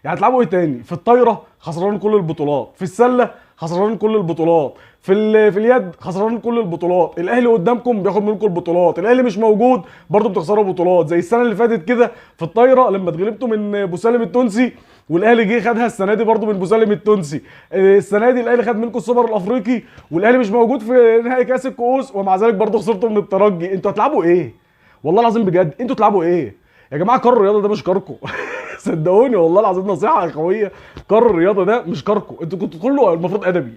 يعني هتلعبوا ايه تاني؟ في الطايره خسران كل البطولات، في السلة خسران كل البطولات، في اليد خسران كل البطولات، الاهلي قدامكم بياخد منكم البطولات، الاهلي مش موجود برضه بتخسروا بطولات، زي السنة اللي فاتت كده في الطايره لما اتغلبتوا من بوسالم التونسي والاهلي جه خدها السنة دي برضه من بوسالم التونسي. السنة دي الاهلي خد منكم السوبر الافريقي والاهلي مش موجود في نهائي كاس الكؤوس، ومع ذلك برضه خسرتوا من الترجي. انتوا هتلعبوا ايه؟ والله العظيم بجد انتوا تلعبوا ايه؟ يا جماعة كار الرياضة ده مش كاركو. صدقوني والله العظيم نصيحة قوية، كار الرياضة ده مش كاركو، انتوا كنتوا كله المفروض ادبي.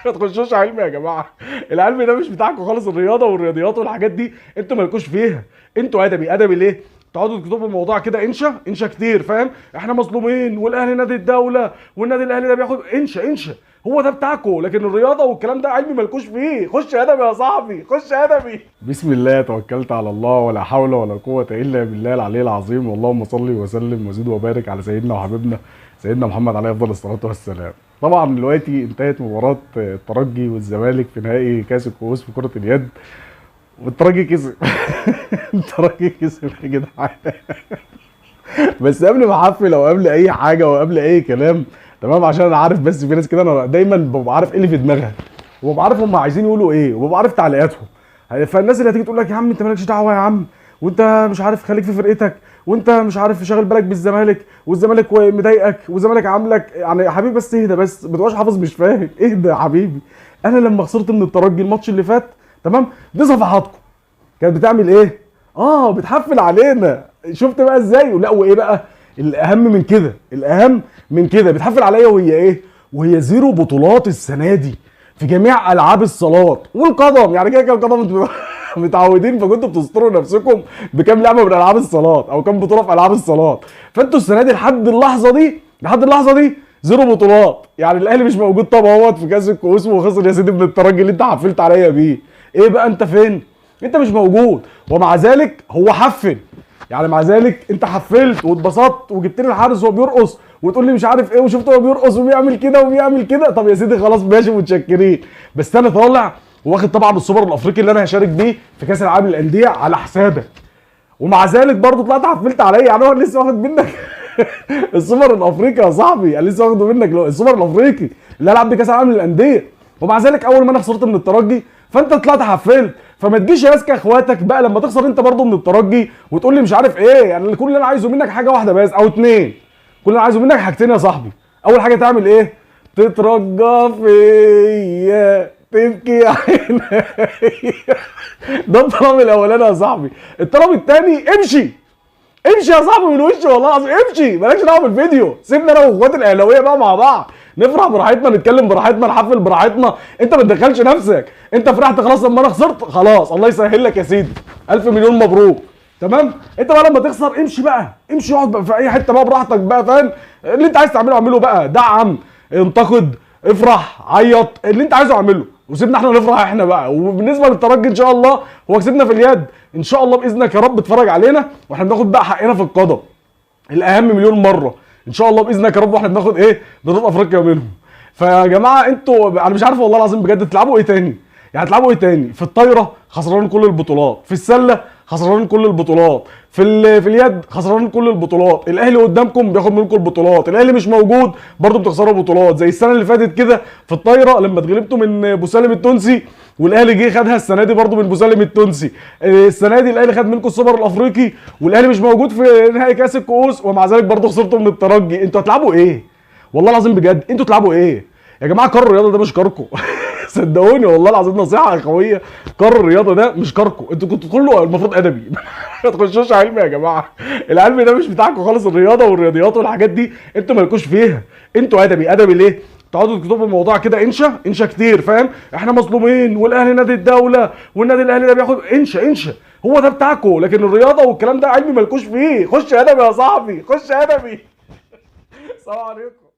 ما تخشوش علمي يا جماعة، العلم ده مش بتاعكم خالص، الرياضة والرياضيات والحاجات دي انتوا مالكوش فيها، انتوا ادبي. ادبي ليه؟ تقعدوا تكتبوا الموضوع كده انشا انشا كتير، فاهم؟ احنا مظلومين والاهلي نادي الدولة والنادي الاهلي ده بياخد انشا انشا، هو ده بتاعكم، لكن الرياضة والكلام ده علمي مالكوش فيه. خش ادبي يا صاحبي، خش ادبي. بسم الله، توكلت على الله، ولا حول ولا قوة الا بالله العلي العظيم، واللهم صل وسلم وزد وبارك على سيدنا وحبيبنا سيدنا محمد عليه افضل الصلاة والسلام. طبعا دلوقتي انتهت مباراة الترجي والزمالك في نهائي كاس الكؤوس في كره اليد، والترجي كسب. الترجي كسب يا جدعان. بس قبل ما احفل او قبل اي حاجة وقبل اي كلام، تمام، عشان انا عارف بس في ناس كده انا دايما ببقى عارف ايه اللي في دماغها، وببقى عارف هم عايزين يقولوا ايه، وببقى عارف تعليقاتهم. فالناس اللي هتيجي تقول لك يا عم انت مالكش دعوه يا عم، وانت مش عارف خليك في فرقتك، وانت مش عارف شاغل بالك بالزمالك، والزمالك مضايقك، والزمالك عاملك، يعني يا حبيبي بس اهدى، بس ما تبقاش حافظ مش فاهم، اهدى يا حبيبي. انا لما خسرت من الترجي الماتش اللي فات، تمام، دي صفحاتكم كانت بتعمل ايه؟ بتحفل علينا. شفت بقى ازاي؟ لا وايه بقى الاهم من كده، الاهم من كده بتحفل عليا وهي ايه؟ وهي zero بطولات السنة دي في جميع العاب الصالات والقدم، يعني كده كده القدم انتوا متعودين، فكنتوا بتستروا نفسكم بكام لعبه من العاب الصالات او كام بطوله في العاب الصالات. فانتوا السنة دي لحد اللحظة دي، لحد اللحظة دي zero بطولات، يعني الاهلي مش موجود طبعا اهوت في كاس الكؤوس وخسر يا سيدي من الترجي اللي انت حفلت عليا بيه. ايه بقى انت فين؟ انت مش موجود، ومع ذلك هو حفل، يعني مع ذلك انت حفلت واتبسطت وجبت لي الحارس وهو بيرقص وتقول لي مش عارف ايه، وشفت هو بيرقص وبيعمل كده وبيعمل كده. طب يا سيدي خلاص ماشي متشكرين، بس انا طالع واخد طبعا السوبر الافريقي اللي انا هشارك بيه في كاس العالم للاندية على حسابك، ومع ذلك برضه طلعت حفلت عليا. يعني هو لسه واخد منك السوبر الافريقي يا صاحبي، انا لسه واخده منك السوبر الافريقي اللي العب بيه كاس العالم للاندية، ومع ذلك اول ما انا خسرت من الترجي فانت طلعت حفلت. فما تجيش يا ماسكه اخواتك بقى لما تخسر انت برضه من الترجي وتقول لي مش عارف ايه. يعني كل اللي انا عايزه منك حاجة واحدة بس او اتنين، كل اللي انا عايزه منك حاجتين يا صاحبي. اول حاجة تعمل ايه؟ تترجى فيا تبكي يا عيني. ده الطلب الاولاني يا صاحبي. الطلب الثاني، امشي امشي يا صاحبي من وشي والله العظيم، امشي، مالكش دعوه بالفيديو، سيبنا انا واخواتي الاهلاوية بقى مع بعض، نفرح براحتنا، نتكلم براحتنا، نحفل براحتنا، انت ما تدخلش نفسك. انت فرحت خلاص لما انا خسرت، خلاص الله يسهل لك يا سيدي، الف مليون مبروك، تمام. انت بقى لما تخسر امشي بقى، امشي اقعد بقى في اي حتة بقى براحتك بقى، فاهم؟ اللي انت عايز تعمله اعمله بقى، دعم، انتقد، افرح، عيط، اللي انت عايزه اعمله، وسيبنا احنا نفرح احنا بقى. وبالنسبة للترجي ان شاء الله هو كسبنا في اليد، ان شاء الله باذنك يا رب اتفرج علينا واحنا بناخد بقى حقنا في القدم الاهم مليون مرة ان شاء الله باذنك يا رب، واحنا بناخد ايه؟ بطوله افريقيا منهم. فيا جماعة انتوا انا مش عارف والله العظيم بجد تلعبوا ايه تاني؟ يعني تلعبوا ايه تاني؟ في الطايره خسران كل البطولات، في السلة خسران كل البطولات، في اليد خسران كل البطولات، الاهلي قدامكم بياخد منكم البطولات، الاهلي مش موجود برضه بتخسروا بطولات، زي السنة اللي فاتت كده في الطايره لما اتغلبتوا من بوسالم التونسي والاهلي جه خدها السنة دي برضه من بوسالم التونسي. السنة دي الاهلي خد منكم السوبر الافريقي والاهلي مش موجود في نهائي كاس الكؤوس، ومع ذلك برضه خسرتوا من الترجي. انتوا هتلعبوا ايه؟ والله العظيم بجد انتوا تلعبوا ايه؟ يا جماعة كار الرياضة ده مش كاركو. صدقوني والله العظيم نصيحة قوية، كار الرياضة ده مش كاركو، انتوا كنتوا كله المفروض ادبي. ما تخشوش علمي يا جماعة، العلم ده مش بتاعكم خالص، الرياضة والرياضيات والحاجات دي انتوا مالكوش فيها، انتوا ادبي. ادبي ليه؟ تقعدوا تكتبوا الموضوع كده انشا انشا كتير، فاهم؟ احنا مظلومين والاهلي نادي الدولة والنادي الاهلي ده بياخد انشا انشا، هو ده بتاعكم، لكن الرياضة والكلام ده علمي مالكوش فيه. خش ادبي يا صاحبي، خش ادبي. السلام عليكم.